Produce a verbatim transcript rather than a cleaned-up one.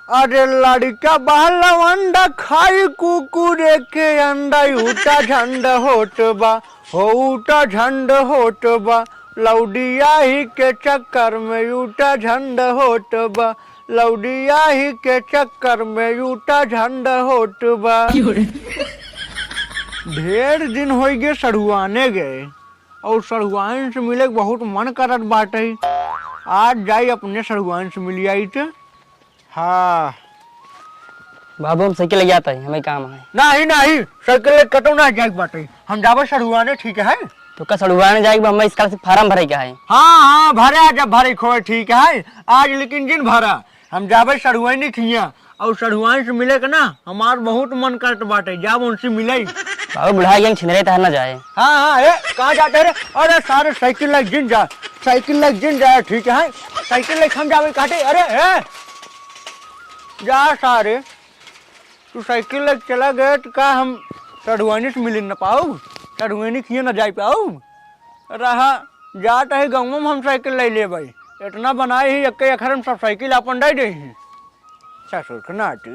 अरे लड़का बा लवंडा, खाई कुकुरे के अंडा, ऊटा झंड होत बा, हो ऊटा झंड होत बा। लौडिया ही के चक्कर में ऊटा झंड होत बा, लौडिया ही के चक्कर में ऊटा झंड होत बा। ढेर दिन होइ गए सढ़ुआने गए, और सढ़ुआइन से मिले के बहुत मन करत बाटे। आज जाई अपने सढ़ुआइन से मिली आई त। हाँ। बाबू, हम साइकिल ले जाता है, हमें काम है। नहीं, नहीं, साइकिल ले कतौ ना जाए के बाटे, हम जाबे सढ़ुआने, ठीक है? तो का सढ़ुआने जाए के बा, हमें इसका से फार्म भरे का है। हाँ, हाँ, भरे आ, जब भरे खोए, ठीक है। आज लेकिन जिन भरा, हम जाबे सढ़ुआइन खिया, और सढ़ुआइन से मिले के ना हमार बहुत मन करत बाटे, जाब उनसे मिले। बाबू, बुढ़ा गया, छिनरे तहर ना जाए। हाँ, हाँ, ए, कहाँ जाते रे? अरे सारे साइकिल लग जिन जा, साइकिल लग जिन जा, ठीक है? साइकिल लग हम जाबे काटे, अरे, ए, जा सारे, तू साइकिल लग चला गए तो का हम सढ़ुआइन से मिले न पाऊ? सढ़ुआइन खिया न जाए पाऊ? रहा, जात है गाँव में हम साइकिल ले लेबै। इतना बनाए ही, एक अखर में सब साइकिल अपन दे दे ही। ससुर के नाती।